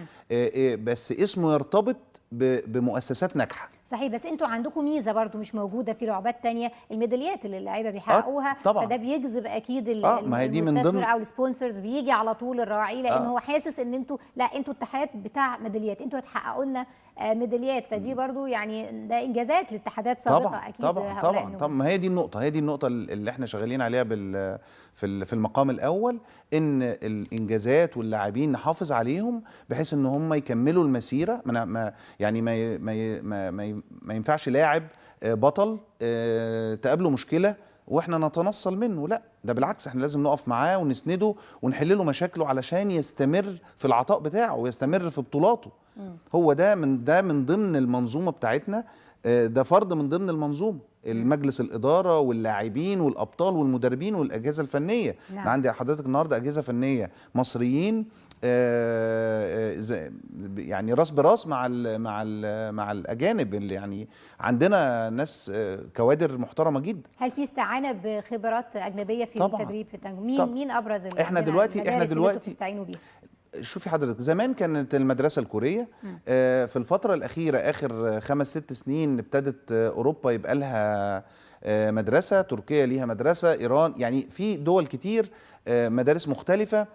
بس اسمه يرتبط بمؤسسات ناجحة. صحيح، بس انتوا عندكم ميزة برضو مش موجودة في لعبات تانية، الميداليات اللي اللعيبة بيحققوها. طبعا. فده بيجذب اكيد ما هي دي من ضمن او ال sponsors، بيجي على طول الراعي لان هو حاسس ان انتوا، لا انتوا اتحاد بتاع ميداليات، انتوا هتحققوا لنا ميداليات، فدي برضو يعني ده انجازات لاتحادات سابقه. طبعا اكيد طبعا طبعا طبعا. ما هي دي النقطة، هي دي النقطة اللي احنا شغالين عليها في المقام الاول، ان الانجازات واللاعبين نحافظ عليهم بحيث ان هم يكملوا المسيرة. ما يعني ما ما ما, ما ينفعش لاعب بطل تقابله مشكلة واحنا نتنصل منه، لا ده بالعكس احنا لازم نقف معاه ونسنده ونحل له مشاكله علشان يستمر في العطاء بتاعه ويستمر في بطولاته. هو ده من ضمن المنظومة بتاعتنا، ده فرد من ضمن المنظومة، المجلس الادارة واللاعبين والابطال والمدربين والاجهزة الفنية. نعم. انا عندي حضرتك النهارده اجهزة فنية مصريين يعني راس براس مع ال مع ال مع الاجانب، اللي يعني عندنا ناس كوادر محترمه جدا. هل في استعانه بخبرات اجنبية في طبعًا. التدريب في التنجم؟ مين ابرز احنا دلوقتي بتستعينوا بيها؟ شوفي حضرتك، زمان كانت المدرسة الكورية، في الفترة الأخيرة آخر 5-6 سنين ابتدت أوروبا يبقى لها مدرسة، تركيا ليها مدرسة، إيران، يعني في دول كتير مدارس مختلفة.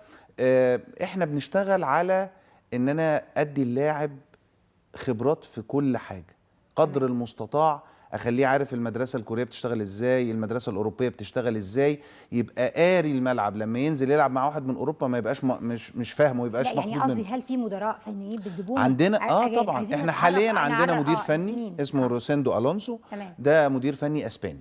احنا بنشتغل على إن أنا أدي اللاعب خبرات في كل حاجة قدر المستطاع، اخليه عارف المدرسة الكورية بتشتغل ازاي، المدرسة الاوروبية بتشتغل ازاي، يبقى قاري الملعب لما ينزل يلعب مع واحد من اوروبا ما يبقاش مش فاهمه، يبقاش مخضوض منه. يعني قصدي هل في مدراء فنيين بتجيبوهم عندنا؟ طبعا احنا حاليا عندنا مدير فني اسمه روسيندو الونسو. تمام. ده مدير فني اسباني.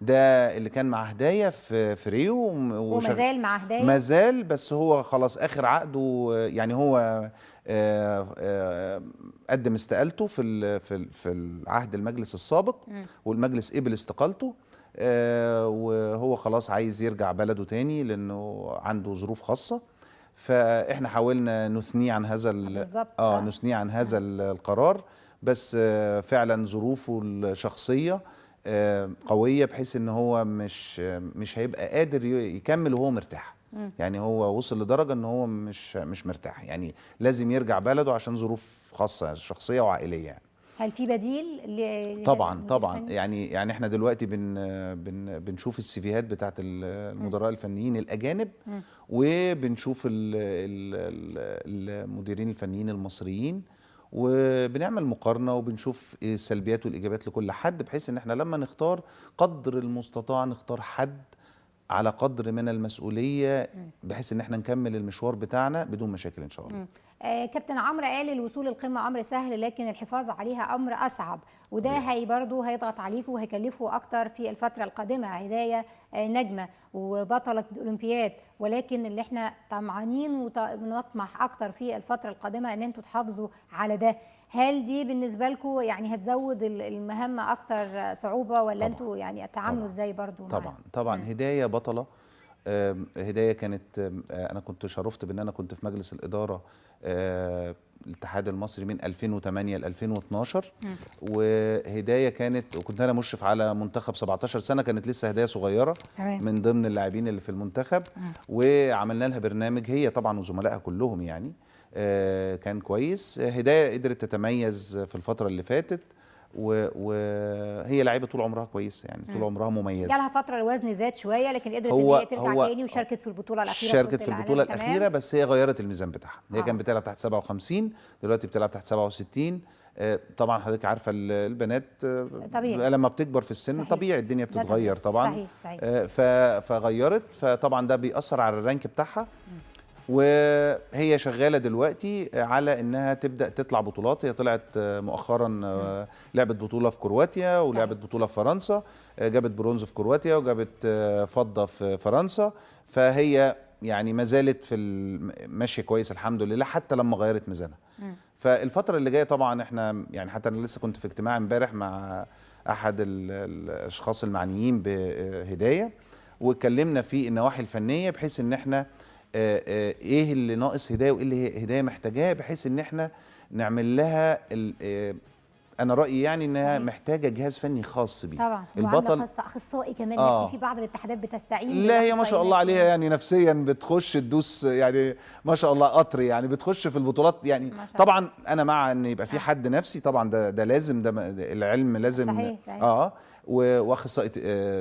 ده اللي كان مع هدايا في ريو، ومازال مع هدايا، مازال، بس هو خلاص اخر عقده، يعني هو قدم استقالته في العهد المجلس السابق، والمجلس قبل استقالته، وهو خلاص عايز يرجع بلده تاني لانه عنده ظروف خاصة. فاحنا حاولنا نثنيه عن هذا نثنيه عن هذا القرار، بس فعلا ظروفه الشخصية قوية بحيث ان هو مش هيبقى قادر يكمل وهو مرتاح. يعني هو وصل لدرجة ان هو مش مرتاح، يعني لازم يرجع بلده عشان ظروف خاصة شخصية وعائليه يعني. هل في بديل؟ طبعا طبعا، يعني احنا دلوقتي بن بن بنشوف السيفيهات بتاعت المدراء الفنيين الاجانب، وبنشوف المديرين الفنيين المصريين، وبنعمل مقارنة وبنشوف السلبيات والايجابيات لكل حد، بحيث ان احنا لما نختار قدر المستطاع نختار حد على قدر من المسؤولية، بحيث ان احنا نكمل المشوار بتاعنا بدون مشاكل ان شاء الله. كابتن عمرو قال الوصول للقمه امر سهل لكن الحفاظ عليها امر اصعب، وده هي برضه هيضغط عليكم وهيكلفه اكتر في الفترة القادمة. هدايا نجمه وبطله الاولمبياد، ولكن اللي احنا طمعانين ونطمح اكتر في الفترة القادمة ان انتوا تحافظوا على ده. هل دي بالنسبة لكم يعني هتزود المهمة اكتر صعوبة، ولا انتوا يعني تعاملوا ازاي برضه؟ طبعا طبعا. هدايا بطلة. هدايا كانت، انا كنت شرفت بان انا كنت في مجلس الادارة الاتحاد المصري من 2008 ل 2012، وهدايا كانت، وكنت انا مشرف على منتخب 17 سنة، كانت لسه هدايا صغيرة. تمام. من ضمن اللاعبين اللي في المنتخب، وعملنا لها برنامج هي طبعا وزملائها كلهم، يعني كان كويس. هدايا قدرت تتميز في الفترة اللي فاتت، وهي لعيبة طول عمرها كويسة، يعني طول عمرها مميزة. جالها فترة الوزن زاد شوية، لكن قدرت ان هي ترجع تاني، وشاركت في البطولة الاخيرة. شاركت في البطولة الاخيرة، بس هي غيرت الميزان بتاعها. هي كانت بتلعب تحت 57، دلوقتي بتلعب تحت 67. طبعا حضرتك عارفه البنات طبيعي لما بتكبر في السن. صحيح. طبيعي الدنيا بتتغير طبعا. صحيح صحيح. فغيرت، فطبعا ده بيأثر على ال rank بتاعها. وهي شغالة دلوقتي على انها تبدا تطلع بطولات. هي طلعت مؤخرا، لعبت بطوله في كرواتيا ولعبت بطوله في فرنسا، جابت برونز في كرواتيا وجابت فضة في فرنسا. فهي يعني ما زالت في ماشية كويس الحمد لله، حتى لما غيرت ميزانها. فالفتره اللي جاية طبعا احنا يعني، حتى انا لسه كنت في اجتماع امبارح مع احد الاشخاص المعنيين بهداية، واتكلمنا في النواحي الفنية بحيث ان احنا ايه اللي ناقص هدايا وايه اللي هدايا محتاجاه، بحيث ان احنا نعمل لها انا رايي يعني انها محتاجه جهاز فني خاص بيها. طبعا البطل اخصائي كمان نفسي، في بعض الاتحادات بتستعين. لا هي ما شاء الله عليها يعني نفسيا بتخش تدوس يعني ما شاء الله قطر، يعني بتخش في البطولات يعني. طبعا انا مع ان يبقى في حد نفسي طبعا، ده لازم، ده العلم لازم. صحيح صحيح. واخصائي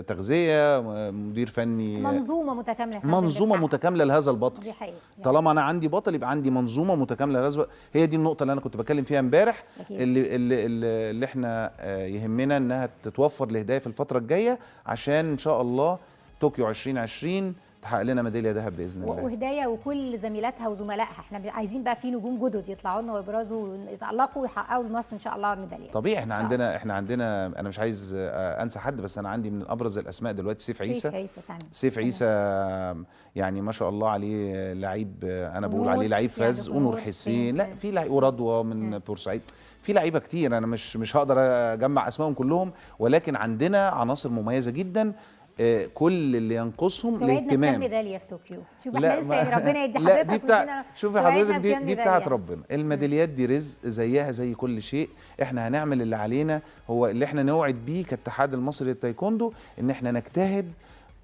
تغذية، مدير فني، منظومة متكاملة، منظومة متكاملة لهذا البطل. دي حقيقة. طالما انا عندي بطل يبقى عندي منظومة متكاملة لهذا البطل. هي دي النقطة اللي انا كنت بتكلم فيها امبارح، اللي, اللي, اللي احنا يهمنا انها تتوفر لهداية في الفترة الجاية، عشان ان شاء الله طوكيو 2020 تحقق لنا ميدالية ذهب باذن الله. وهداية وكل زميلاتها وزملائها، احنا عايزين بقى في نجوم جدد يطلعوا لنا ويبرزوا ويتالقوا ويحققوا لمصر ان شاء الله ميداليات. طبيعي احنا عندنا انا مش عايز انسى حد، بس انا عندي من ابرز الاسماء دلوقتي سيف عيسى. سيف عيسى يعني ما شاء الله عليه لعيب، انا بقول عليه لعيب فاز، ونور حسين، لا في لعيب، ورضوى من بورسعيد، في لعيبة كتير، انا مش هقدر اجمع اسمائهم كلهم، ولكن عندنا عناصر مميزة جدا. كل اللي ينقصهم الاهتمام. ميدالية في طوكيو، شوف احنا لسه يعني ربنا يدي حضرتك. دي بتاع، شوفي حضرتك دي بتاعت ربنا، الميداليات دي رزق زيها زي كل شيء. احنا هنعمل اللي علينا، هو اللي احنا نوعد بيه كاتحاد المصري للتايكوندو ان احنا نجتهد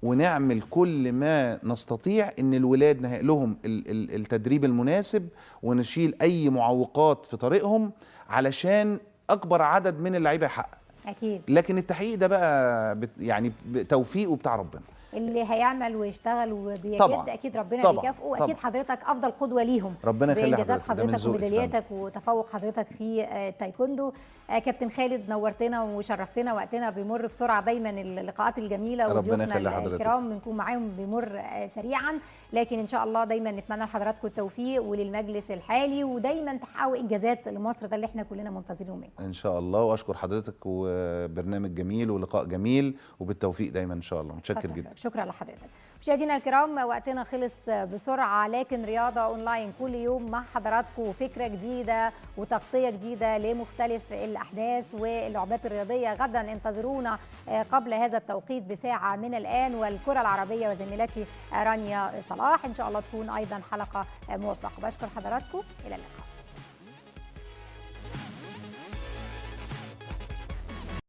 ونعمل كل ما نستطيع ان الولاد نهيئ لهم التدريب المناسب، ونشيل اي معوقات في طريقهم علشان اكبر عدد من اللعيبة يحقق. أكيد. لكن التحقيق ده بقى يعني توفيقه بتاع ربنا، اللي هيعمل ويشتغل وبيجد اكيد ربنا بيكافئه. اكيد حضرتك افضل قدوة ليهم، ربنا يخلي حضرتك، حضرتك وميدالياتك وتفوق حضرتك في التايكوندو. كابتن خالد نورتنا وشرفتنا، وقتنا بيمر بسرعة دايما، اللقاءات الجميلة وضيوفنا الكرام بنكون معاهم بيمر سريعا، لكن ان شاء الله دايما نتمنى لحضراتكم التوفيق وللمجلس الحالي، ودايما تحققوا انجازات لمصر، ده اللي احنا كلنا منتظرينه منكم ان شاء الله. واشكر حضرتك، وبرنامج جميل ولقاء جميل، وبالتوفيق دايما ان شاء الله. متشكر جدا. شكرا لحضرتك. مشاهدينا الكرام وقتنا خلص بسرعة، لكن رياضة اونلاين كل يوم مع حضراتكم، فكرة جديدة وتغطيه جديدة لمختلف الاحداث واللعبات الرياضية. غدا انتظرونا قبل هذا التوقيت بساعة من الان، والكره العربية وزميلتي رانيا صلاح، ان شاء الله تكون ايضا حلقة موفقة. بشكر حضراتكم، الى اللقاء.